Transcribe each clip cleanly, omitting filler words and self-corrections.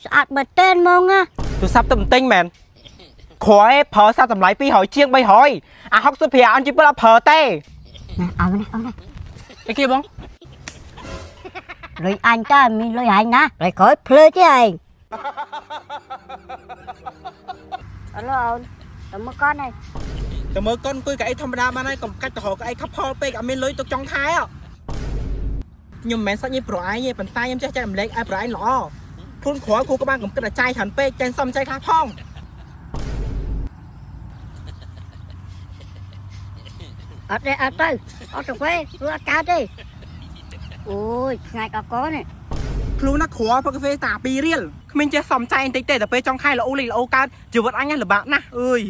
ស្អាតមែនទែនហ្មងណា ទូរស័ព្ទទៅបន្ទិញមែនក្រោយប្រើសាប់តម្លៃ200ជាង300អា65អនជីពិលអត់ប្រើទេ ណាឲ្យណាអូនណា អីគេបង លុយអញតើមានលុយឯងណាលុយក្រោយភ្លើទេឯងអឡូអូនទៅមើលកូនឯង តែមើលកូនអង្គុយកៅអីធម្មតាបានហើយកុំកាច់ទៅរកកៅអីខផលពេកអត់មានលុយទុកចុងខែហ៎ខ្ញុំមិនមែនសាច់ញាតិប្រឯងទេប៉ុន្តែខ្ញុំចេះចែករំលែកឲ្យប្រឯងល្អខ្លួនក្រោយគូក៏បានកុំគិតតែចាយច្រើនពេកចេះសំចៃខ្លះផង អត់ទេអត់ទៅអត់ទៅវេព្រោះអត់កើតទេអូយថ្ងៃកកនេះ ខ្លួនណាក្រផឹកកាហ្វេតា2រៀលគ្មានចេះសំចៃបន្តិចទេតែពេលចុងខែល្អលីល្អកើតជីវិតអញលំបាកណាស់អើយ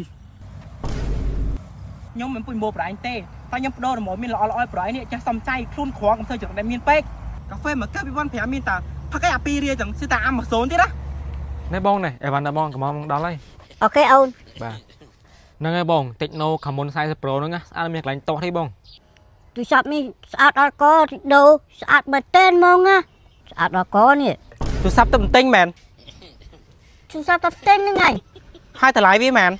ខ្ញុំមិនពុញមួប្រឯងទេតែខ្ញុំបដូររមមានល្អល្អឲ្យប្រឯងនេះចេះសំចៃខ្លួនក្រកុំធ្វើចរិតដែលមានពេកកាហ្វេមួយកែវ2005មានតាផឹកឯអា2រៀលចឹងស៊ីតាអាម៉ាហ្សូនទៀតណា ណែបងណែអីវ៉ាន់ដល់បងកំងដល់ហើយ OK អូន បាទហ្នឹងហើយបង Tecno Camon 40 Pro ហ្នឹងណាស្អាតមានកន្លែងតោះទេបង ទូរស័ព្ទនេះស្អាតដល់កទីដូស្អាតមែនទែនហ្មងណាស្អាតដល់កនេះ ទូរស័ព្ទទៅបន្ទិញមែន ទូរស័ព្ទទៅទិញហ្នឹងហើយ ហើយតម្លៃវាមែន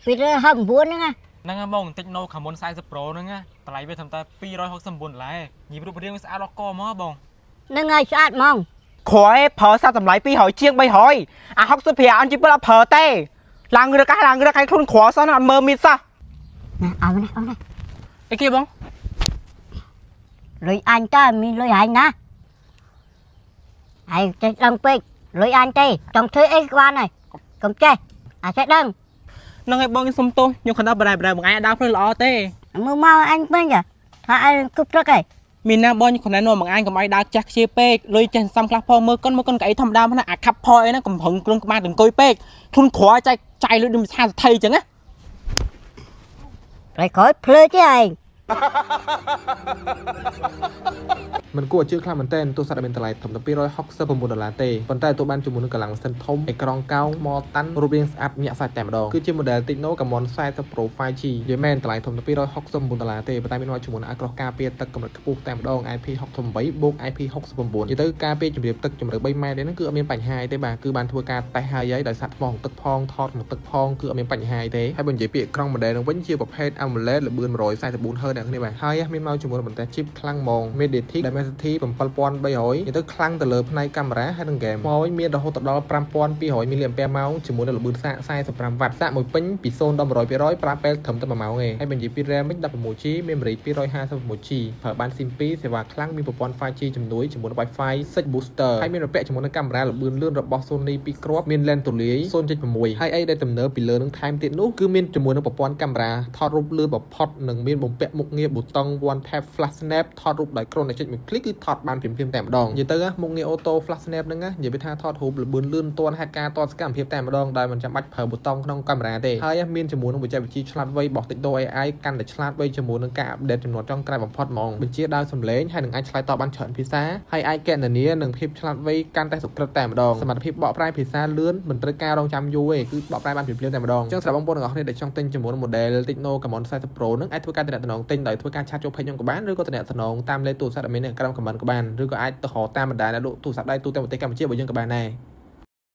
259ហ្នឹងណា ហ្នឹងហើយបង Tecno Camon 40 Pro ហ្នឹងណាតម្លៃវាត្រឹមតែ269ដុល្លារញីរូបរាងវាស្អាតដល់កហ្មងបង ហ្នឹងហើយស្អាតហ្មង ក្រោយប្រើសាប់តម្លៃ200ជាង300អា65អនជីពិលអត់ប្រើទេឡើងរឹកហ่ะឡើងរឹកឲ្យខ្លួនក្រសោះណាអត់មើលមានសោះ ណាឲ្យណាអូនណា អីគេបង លុយអញតើមានលុយឯងណាឯងចេះដឹងពេកលុយអញទេចង់ធ្វើអីក៏បានហើយកុំចេះអាចេះដឹង ហ្នឹងហើយបងខ្ញុំសុំទោសខ្ញុំខណ្ឌបរ៉ៃបរ៉ៃមួយថ្ងៃដើរភ្លឺល្អទេ មើលមកអញវិញថាឯងគប់ព្រឹកឯង មានណាបងខ្ញុំខណ្ឌនាំមួយថ្ងៃកុំឲ្យដើរចាស់ខ្ជាពេកលុយចេះសំខ្លះផងមើលកុនមើលកុនកៅអីធម្មតាហ្នឹងអាខាប់ផលអីហ្នឹងកំហឹងគ្រឿងក្បាលទៅអង្គុយពេកខ្លួនក្រចែកចាយលុយដូចមហាសថីអញ្ចឹងណា ក្រោយក្រោយភ្លើទេឯង មិនគួរឲ្យជឿខ្លាំងមែនទែនទូរស័ព្ទដែលមានតម្លៃត្រឹមតែ269ដុល្លារទេប៉ុន្តែទទួលបានជាមួយនឹងកម្លាំងម៉ាស៊ីនធំអេក្រង់កោងម៉តាន់រូបរាងស្អាតញាក់សាច់តែម្ដងគឺជា model Tecno Camon 40 Pro 5G និយាយមែនតម្លៃធំតែ269ដុល្លារទេប៉ុន្តែមានមកជាមួយនឹងអាក្រោះការពារទឹកកម្រិតខ្ពស់តែម្ដង IP68 បូក IP69 និយាយទៅការពារជំរាបទឹកជម្រៅ3ម៉ែត្រនេះគឺអត់មានបញ្ហាអីទេបាទគឺបានធ្វើការតេស្តហើយហើយដោយសារថ្មក្នុងទឹកផងថតក្នុងទឹកផងគឺអត់មានបញ្ហាអីទេហើយបើនិយាយពីអេក្រង់ model នឹងវិញជាប្រភេទ AMOLED ល្បឿន 144 Hz អ្នកគ្នាបាទហើយមានមកជាមួយនឹងបន្ទះ chip ខ្លាំងហ្មង MediaTek Dimensity 7300និយាយទៅខ្លាំងទៅលើផ្នែកកាមេរ៉ាហើយនិងហ្គេមមកវិញមានរហូតដល់5200 mAh ជាមួយនឹងល្បឿនសាក45 W សាកមួយពេញពី0ដល់100%ប្រើពេលត្រឹមតែ1ម៉ោងឯងហើយបើនិយាយពី RAM វិញ 16GB memory 256GB ប្រើបាន SIM 2សេវាខ្លាំងមានប្រព័ន្ធ 5G ជំនួយជាមួយនឹង Wi-Fi 6 booster ហើយមានបំពាក់ជាមួយនឹងកាមេរ៉ាល្បឿនលឿនរបស់ Sony 2គ្រាប់មាន lens ទូលាយ0.6ហើយអីដែលទំនើបពីលើនឹងថែមទៀតនោះគឺមានជាមួយនឹងប្រព័ន្ធកាមេរ៉ាថតរូបលឿនបំផុតនិងមានបំពាក់មុខងារប៊ូតុង One Tap Flash Snap ថតរូបដោយគ្រាន់តែចុចមួយ click គឺថតបានភ្លាមៗតែម្ដងនិយាយទៅមុខងារ Auto Flash Snap ហ្នឹងណានិយាយពីថាថតរូបល្បឿនលឿនទាន់ហេតុការណ៍ទាន់សកម្មភាពតែម្ដងដោយមិនចាំបាច់ប្រើប៊ូតុងក្នុងកាមេរ៉ាទេហើយមានជាមួយនឹងបច្ចេកវិទ្យាឆ្លាតវៃរបស់ Tecno AI កាន់តែឆ្លាតវៃជាមួយនឹងការ update ចំនួនចុងក្រោយបំផុតហ្មងបញ្ជាដោយសំឡេងហើយនឹងអាចឆ្លើយតបបានច្រើនភាសាហើយអាចកណនានិងភាពឆ្លាតវៃកាន់តែសុក្រិតតែម្ដងសមត្ថភាពបកប្រែភាសាលឿនមិនត្រូវការរងចាំយូរទេគឺបកប្រែបានភ្លាមៗតែម្ដងអញ្ចឹងសម្រាប់បងប្អូនទាំងអស់គ្នាដែលចង់ទិញជាមួយនឹង model Tecno Camon 40 Pro ហ្នឹងអាចធ្វើការទំនាក់ទំនងទិញដោយធ្វើការ chat ចូល page ខ្ញុំក៏បានឬក៏ទំនាក់ទំនងតាមលេខទូរស័ព្ទដែលមាននៅក្រោម comment ក៏បានឬក៏អាចទៅរកតាមបណ្ដាអ្នកលក់ទូរស័ព្ទដៃទូទាំងប្រទេសកម្ពុជារបស់យើងក៏បានដែរ។